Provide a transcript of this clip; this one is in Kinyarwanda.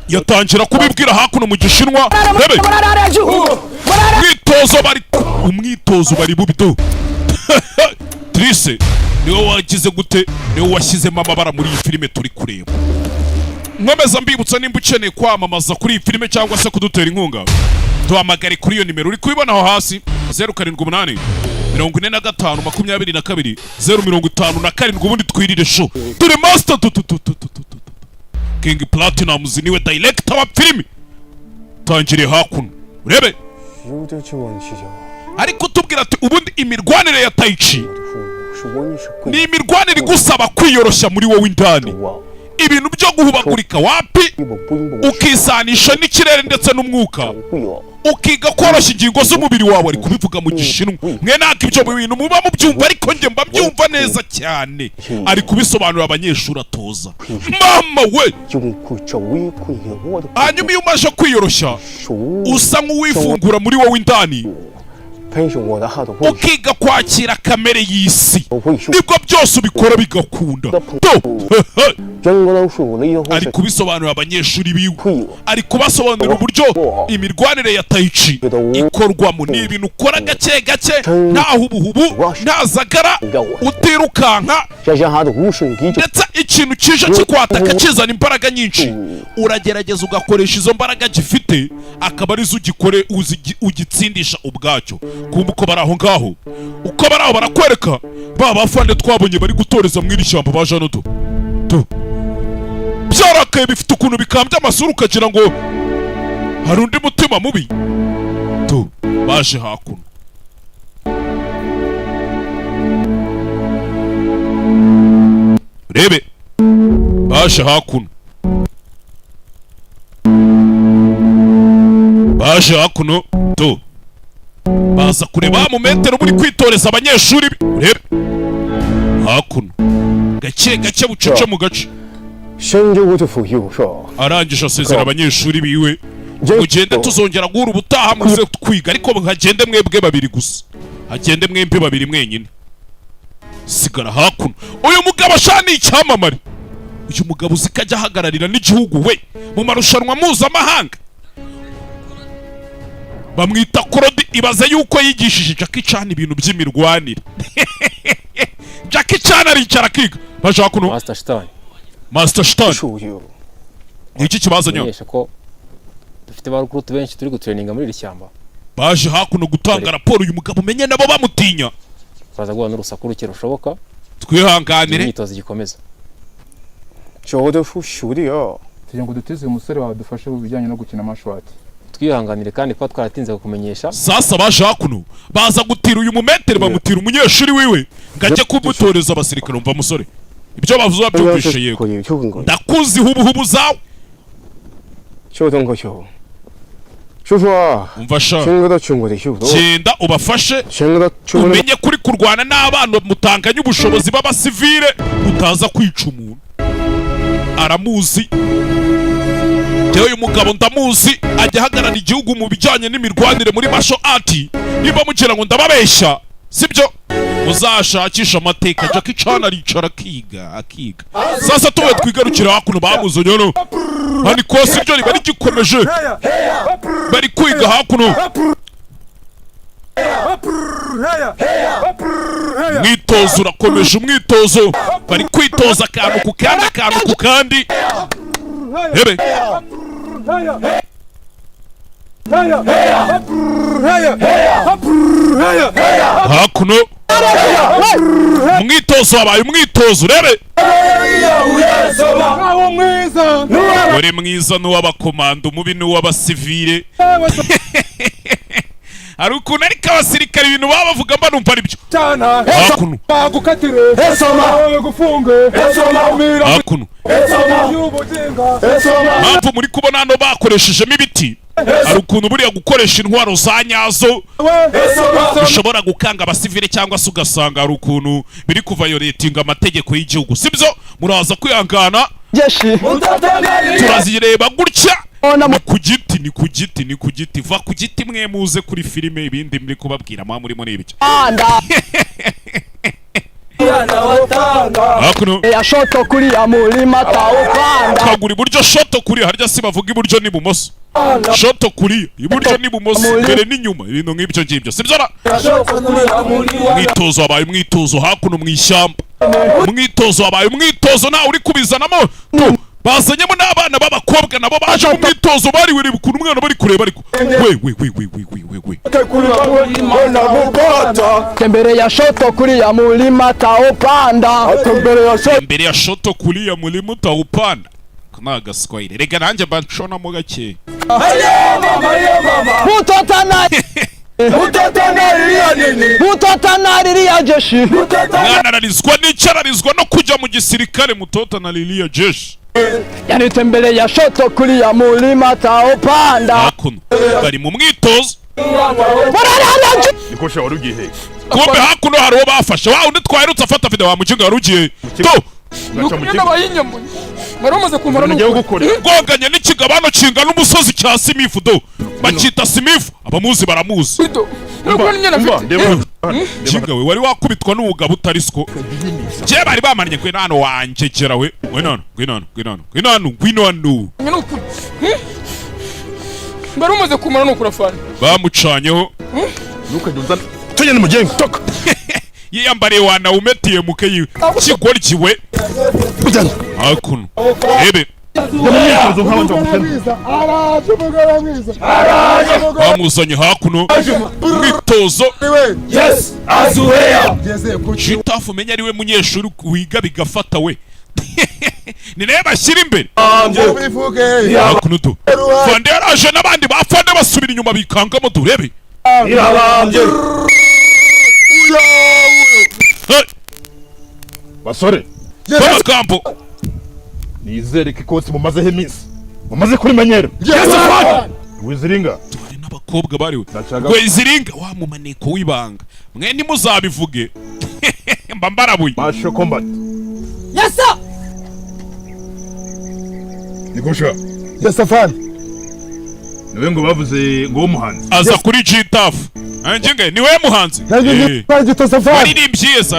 Yatangira kubibwira hakuno mu Gishinwa. Rebe umwitozo bari, umwitozo bari bubido. Trise niwe wagize gute? Niwe washyizemo amabara muri iyi filime turi kureba. Nkomeza mbibutsa, nimba ukeneye kwamamaza kuri iyi filime cyangwa se kudutera inkunga, duhamagare kuri iyo nimero uri kubibona aho hasi, 0784522057. Ubundi twirire show. Dore master tu tu tu tu tu tu tu. King Platinumz niwe director wa filime. Tangiriye hakuno, urebe. 有点去问起就， Ariko utubwira ati ubundi imirwanire ya tai chi 是我你是 ni imirwanire igusaba kwiyoroshya muri wowe indani, ibintu byo guhubagurika wapi, ukisanisha n'ikirere ndetse n'umwuka, ukiga koroshya ingingo z'umubiri wawe. Ari kubivuga mu Gishinwa. Mwe ntabwo ibyo bintu muba mubyumva, ariko njye mba mbyumva neza cyane. Ari kubisobanurira abanyeshuri atoza. Mama we! Hanyuma iyo umaze kwiyoroshya, usa nk'uwifungura muri wowe indani, ukiga kwakira kamere y'isi, nibwo byose ubikora bigakunda. Do! Ari kubisobanurira abanyeshuri biwe, ari kubasobanurira uburyo imirwanire ya tai chi ikorwamo. Ni ibintu ukora gake gake, nta hubuhubu, nta zagara, utirukanka, ndetse ikintu kije kikwataka kizana imbaraga nyinshi, uragerageza ugakoresha izo mbaraga gifite, akaba arizo ugikore ugitsindisha ubwacyo. Kumva uko bari aho ngaho, uko bari aho, barakwereka ba bafande twabonye bari gutoreza mu iri shyamba baje hano. Tu tu byarakaye, bifite ukuntu bikambye amasura, ukagira ngo hari undi mutima mubi. Tu baje hakuno, rebe, baje hakuno, baje hakuno. Tu baza kureba mu metero muri kwitoreza abanyeshuri be. Urebe hakuno gake gake, bucece mu gace. 深究就辅右说， Arangije asezera abanyeshuri biwe: mugende, tuzongera guhura ubutaha, muze kwiga, ariko hagende mwebwe babiri gusa, hagende mwembi babiri mwenyine. Sigara hakuno. Uyu mugabo sha ni icyamamare. Uyu mugabo uzi ko ajya ahagararira n'igihugu we mu marushanwa mpuzamahanga? Bamwita Korodi. Ibaze yuko yigishije Jackie Chan ibintu by'imirwanire. Jackie Chan aricara akiga. Baje hakuno. Master Shitani. Master Shitani. 数就 Ni iki kibazanye? Menyesha ko dufite ba recruit benshi turi gutraininga muri iri shyamba. Baje hakuno gutanga raporo. Uyu mugabo umenye nabo bamutinya. Turaza guhura n'urusaku ruke rushoboka. Twihanganire. Imyitozo igikomeza. 觉得出熟的哟。 Tugira ngo dutize uyu musore wawe dufashe mu bijyanye no gukina amashwati. Twihanganire kandi kuba twaratinze kukumenyesha. Sasa baje hakuno, baza gutira uyu mumetere, bamutira umunyeshuri wiwe ngo ajye kumutoreza abasirikare. Umva musore, ibyo bavuze babyumvishe? Yego. 可以就跟过， Ndakuzi hubuhubu zawe. 就等个球。叔叔， Umva sha. 全个都全国的修都， Genda ubafashe. 全个都全国的 Umenye kuri kurwana n'abana mutanganye ubushobozi b'abasivile, utaza kwica umuntu. Aramuzi. Njyewe uyu mugabo ndamuzi, ajya ahagarara igihugu mu bijyanye n'imirwanire muri martial art. Niba mugira ngo ndababeshya, sibyo, muzashakisha amateka. Jackie Chan aricara akiga, akiga. Sasa tuwe twigarukira hakuno, bamuzanye hano. Hano ikosi ryo riba rigikomeje, bari kwiga hakuno. Umwitozo urakomeje, umwitozo bari kwitoza akantu ku kandi, akantu ku kandi. Hebe hakuno, umwitozo wabaye umwitozo. Urebe uri mwiza n'uw'abakomando, umubi n'uw'abasivile. Hari ukuntu ariko abasirikare ibintu baba bavuga mba numva ari byo. Hakuno, hakuno, mpamvu muri kubona hano bakoreshejemo ibiti, hari ukuntu buriya gukoresha intwaro za nyazo bishobora gukanga abasivile, cyangwa se ugasanga hari ukuntu biri kuviolatinga amategeko y'igihugu. Sibyo? Muraza kwihangana, turazireba gutya. Ni ku giti, ni ku giti, ni ku giti. Va ku giti mwe, muze kuri filime. Ibindi muri kubabwira mwa murimo ni ibyo. Hakuno Ya shoto kulia mulima taupanda. Kagura iburyo, shoto kuri harya, si bavuga iburyo n'ibumoso? Shoto kuri iburyo n'ibumoso, imbere n'inyuma, ibintu nk'ibyo ngibyo, sibyo ra? Umwitozo wabaye umwitozo hakuno mu ishyamba, umwitozo wabaye umwitozo, ntawe uri kubizanamo tu. Bazanyemo n'abana b'abakobwa, nabo baje mu mwitozo. Bari wereba ukuntu umwana bari kureba, ariko we we we we we we we we. Tembere ya shoto kulia mulima taupanda. Imbere ya shoto kuriya murima utawupanda. Aka ni agaswahili rega, nanjye mba nshonamo gakeya. Mtoto na mtoto analilia jeshi. Umwana ararizwa n'icyo? Ararizwa no kujya mu gisirikare. Mtoto analilia jeshi. Yani tembele ya shoto kulia mulima taupanda. Hakuno bari mu mwitozo. Nikosha, wari ugiye he? Kumbe hakuno hari uwo bafashe, wa undi twaherutse afata video. Wa mukinga, wari ugiye to? Ugaca mu Nuko kigo. bayinyambuye bari bamaze kumara. Ngiye gukorera. Gonganye n'ikigabano kingana umusozi cya Simifu do, bacyita Simifu, abamuzi baramuzi. Nuko n'imyenda Umva, mfite. ndeba. Kinga we, wari wakubitwa n'ubugabo utari siko je bari bamannye. Ngwino hano wanjegera we, ngwino hano, ngwino hano, ngwino hano, ngwino hano, ngwino hano. Ni ukuri bari bamaze kumara nukuri afana. Bamucanyeho. Ntukajya uzana tugende mu gengo toka. Yiyambariye wanawumetiye muke yiwe kigoryi we. Hakuno ebe. Mu myitozo nk'abandi bagutema. Bamuzanye hakuno mwitozo. Jitafu umenya ari we munyeshuri wiga bigafata we, ni nawe bashyira imbere hakuno tu. Fande yaraje n'abandi ba fande basubira inyuma bikangamo, turebe. Hey, Basore, amagambo. Nizere ko ikosi mumazeho iminsi mumaze kurimenyera. Wiziringa. Hari n'abakobwa bariwe. Ndashaka- Gweziringa wa mumaneko w'ibanga, mwe ntimuzabivuge mba mbarabuye. Martial combat. Yes sir. Nikosha. Yes, afande. Niwe ngo bavuze ngo w'umuhanzi. Aza kuri Gitafu anjye, ni we muhanzi. Nanjye Eh, gito, afande. Waririmbye yesi.